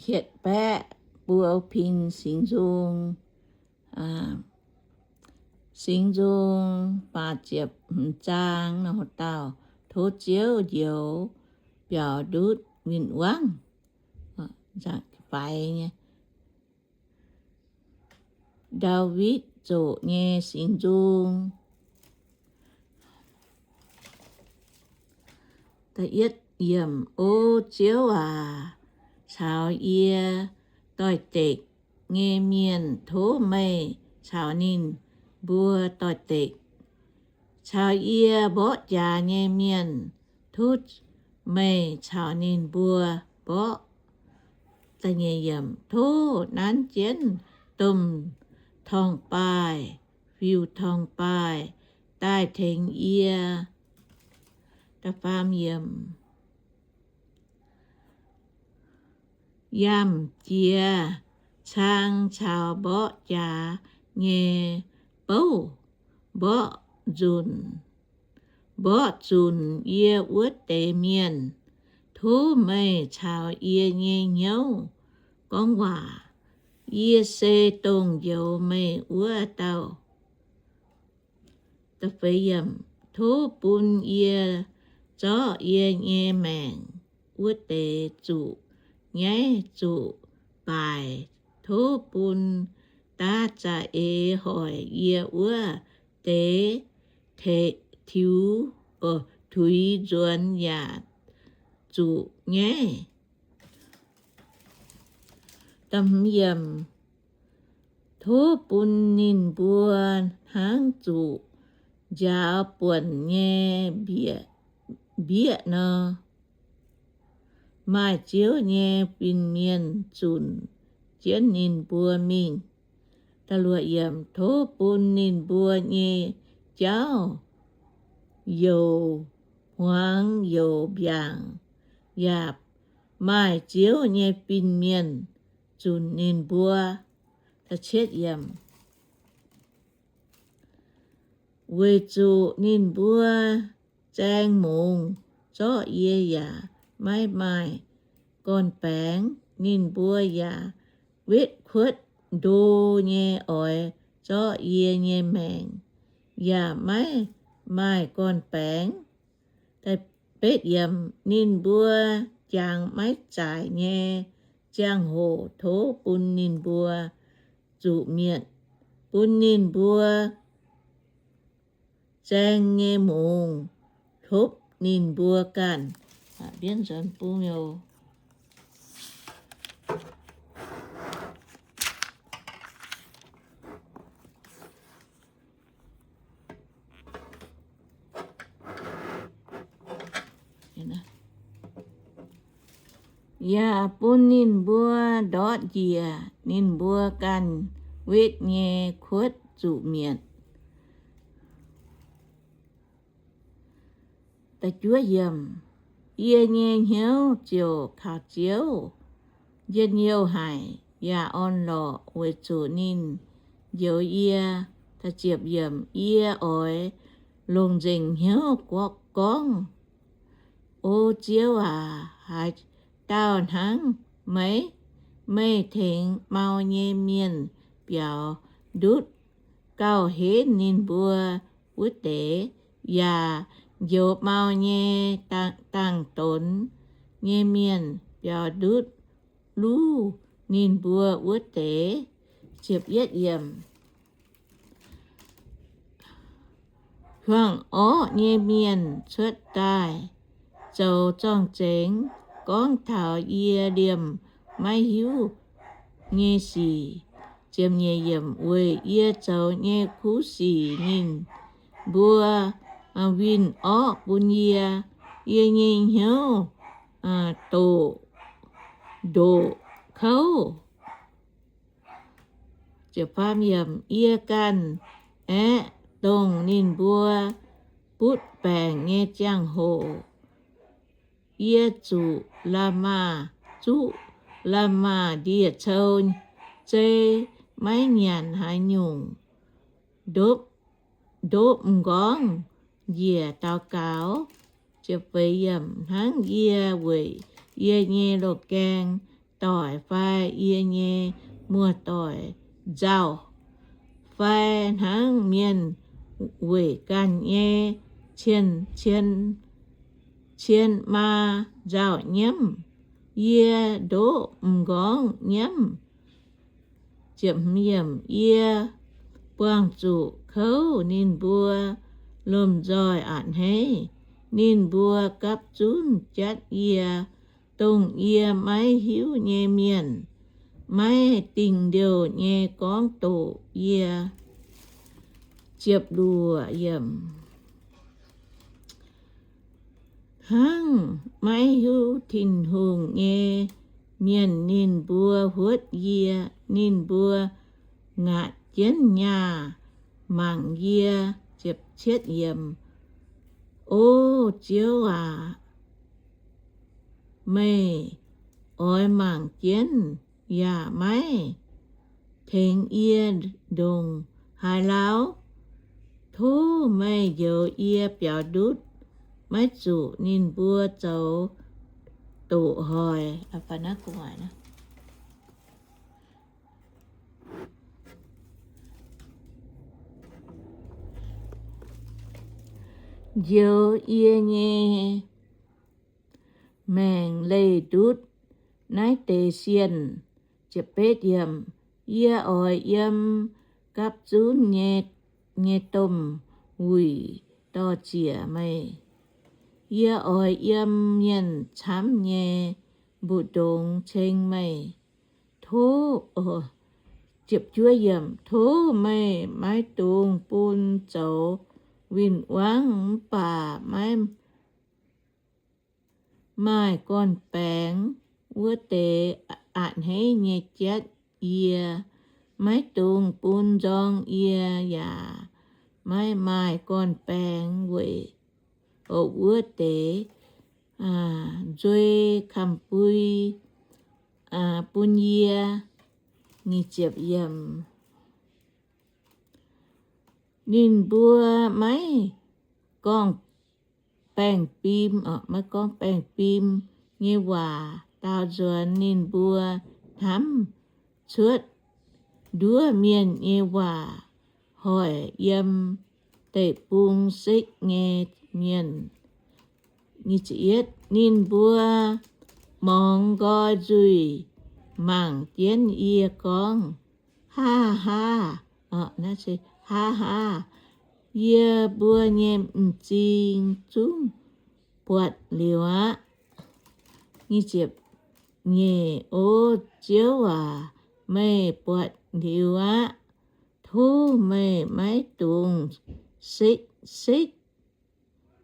qietv baeqv buo pin singx nzung. Singx nzung faah ziepc hmz zaang nor dauh, tov Ziouv njoux biaux ndutv win-wangv. Faix nyei. Ndaawitv zoqc nyei singx nzung. O Ziouv aac, caux yie doix-dekc nyei mienh tov meih caux ninh mbuo doix-dekc. Caux yie mborqv jaax nyei mienh tov meih caux ninh mbuo mborqv. Tov nanv jienv domh torngv-baaih, fiuv-torngv-baaih daaih tengx yie. Yamh jiex cang caux mborqv jaax nyei bouv, mborqv zunc, mborqv zunc yie wuov deix mienh. Tov meih caux yie nyei hnyouv gorngv waac. Yie se dongh njoux meih wuov dauh. Tov bun yie zorqv yie nyei maengc wuov deix zuqc nyaiv zuqc baaic. Tov bun daav za'eix hoic yie wuov deix tiux, tuix nzuonx yaac zuqc nyaiv. Tov bun ninh mbuo hnangv zuqc njaaux buonc nyei mbieqc nor. Maaih Ziouv nyei fin-mienh zunc jienv ninh mbuo mingh. Tov bun ninh mbuo nyei jauv youc hmuangx youc mbiaangc, yaac maaih Ziouv nyei fin-mienh zunc ninh mbuo. Weic zuqc ninh mbuo zaeng mungz zorqv yie yaac maiv maaih gorn-baengx. Ninh mbuo yaac wetv kuotv ndo nyei oix zorqv yie nyei maengc, yaac maiv maaih gorn-baengx. Ninh mbuo jangx maiv zaaic nyei ziangh hoc tov bun ninh mbuo zuqc mietc, bun ninh mbuo zaeng nyei mungz hlopv ninh mbuo ganh. Yaac bun ninh mbuo ndortv njiec ninh mbuo ganh wetv nyei kuotv zuqc mietc. Yie nyei hnyouv ziouc kaux Ziouv njien-youh haic yaac orn-lorqc weic zuqc ninh njoux yie. Yie oix longc nzengc hnyouv gorngv, O Ziouv aac, haaix dauh hnangv meih? Meih tengx mau nyei mienh biaux ndutv gauh henv ninh mbuo wuov deix, yaac njoux mau nyei dangh donx nyei mienh biaux ndutv luv ninh mbuo wuov deix. Hiuang orqv nyei mienh cuotv daaih zoux zorng-zengx, gorngv taux yie liemh maiv hiuv nyei sic. Weic yie zoux nyei kuv sic ninh mbuo winh orqv bun yie. Yie nyei hnyouv doqc ndoqc kouv. Yie ganh aeqv, dongh ninh mbuo butv baengc nyei ziangh hoc, yie zuqc lamh maah, zuqv lamh maah ndie-cou zei, maiv nyanc haaix nyungc, ndopv m'nqorngv njiec daux gaux. Hnangv yie weic yie nyei loz-gaeng doic fai yie nyei muoz-doic nzauh, fai hnangv mienh weic ganh nyei cien, cien, cien maa nzauh nyiemv, yie ndoqv m'nqorngv nyiemv. Yie buangh zuqc kouv ninh mbuo lomh nzoih a'hneiv. Ninh mbuo gapv zunv jatv yie, dongh yie maiv hiuv nyei mienh, maiv dingh liouh nyei gorngv doqc yie. Hnangv maiv hiuv Tin-Hungh nyei mienh ninh mbuo huotv yie. Ninh mbuo ngaatc jienv nyaah mangc yie. O Ziouv aac, meih oix mangc jienv yaac maiv tengx yie ndongc haaix lauh. Tov meih njoux yie biaux ndutv, maiv zuqc ninh mbuo zoux doqc hoic. Njoux yie nyei maengc leih ndutv naaiv deix sienh. Yie oix yiem gapv zunv nyei domh wuic dor-ziec meih. Yie oix yiem mienh camv nyei mbu'ndongx ceng meih. Tov, tov meih maiv dungx bun zoux win-wangv mv baac maiv maaih gorn-baengx wuov deix a'hneiv nyei jatv yie. Maiv dungx bun nzorng yie yaac maiv maaih gorn-baengx weic wuov deix nzuih kamx-bui bun yie. Ninh mbuo maiv gorngv baengh fim, maiv gorngv baengh fim nyei waac daaux nzuonx ninh mbuo hnamv cuotv nduov mienh nyei waac hoic yiem deic-bung sekv nyei mienh. Ninh mbuo mongx nqoi nzuih mangc jienv yie gorngv, Haa haa! Haa haa! Yie mbuo nyei m'zing zungv buatc liuz aqv. Nyeic, O Ziouv aac, meih buatc liuz aqv. Tov meih maiv dungx sekv-sekv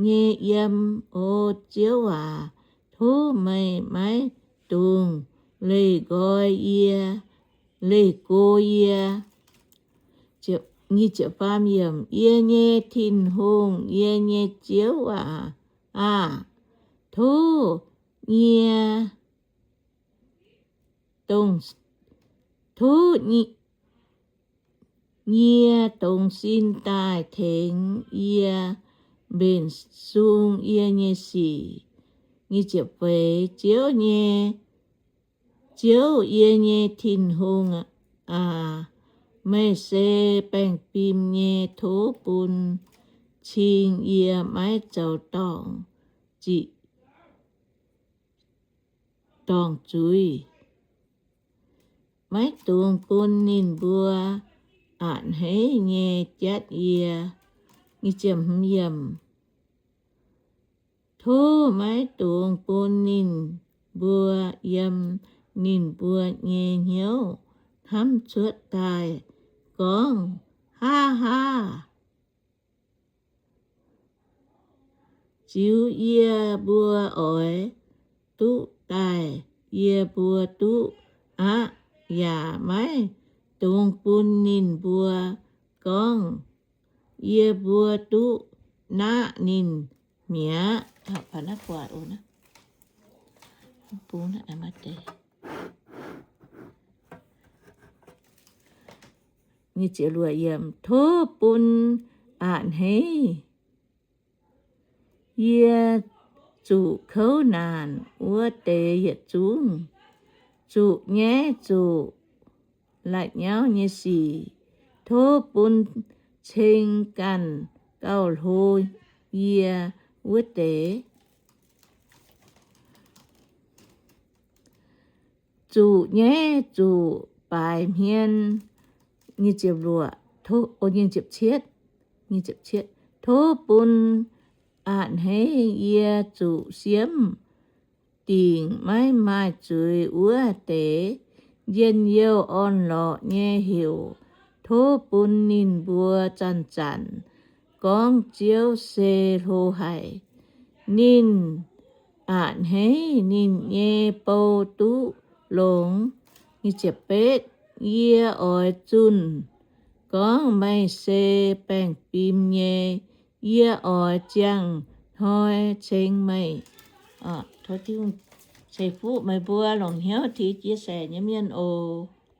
nyei yiem. O Ziouv aac, tov meih maiv dungx leih nqoi yie, leih go yie. Yie nyei Tin-Hungh, yie nyei Ziouv aac, tov nyie, tov nyie dongz sin daaih tengx yie, mbenc sung yie nyei sic. Ziouv nyei, Ziouv, yie nyei Tin-Hungh aac, meih se baengh fim nyei. Tov bun cing yie maiv zoux dorngc ziqc dorngc zuiz. Maiv dungx bun ninh mbuo a'hneiv nyei jatv yie. Tov maiv dungx bun ninh mbuo yiem ninh mbuo nyei hnyouv hnamv cuotv daaih gorngv, Haa haa! Ziux yie mbuo oix duqv daaih yie mbuo duqv aqv. Yaac maiv dungx bun ninh mbuo gorngv, Yie mbuo duqv naqv ninh mi'aqv. Tov bun a'hneiv yie zuqc kouv naanc wuov deix yietc zungv. Zuqc nyaiv zuqc la'nyauv nyei sic, tov bun ceng ganh gauh hlo yie wuov deix. Zuqc nyaiv zuqc baaix hmien, tov bun a'hneiv yie zuqc siemv dingc maiv maaih zuiz wuov deix. Njien-youh orn-lorqc nyei heuc tov bun ninh mbuo zanc-zanc gorngv Ziouv se hlo haic. Ninh a'hneiv ninh nyei bou duqv longx. Yie oix zunh gorngv meih se baengh fim nyei. Yie oix ziangh hnoi ceng meih. Ceix fuqv meih mbuo longc hnyouv tin chia sẻ nyei mienh oc.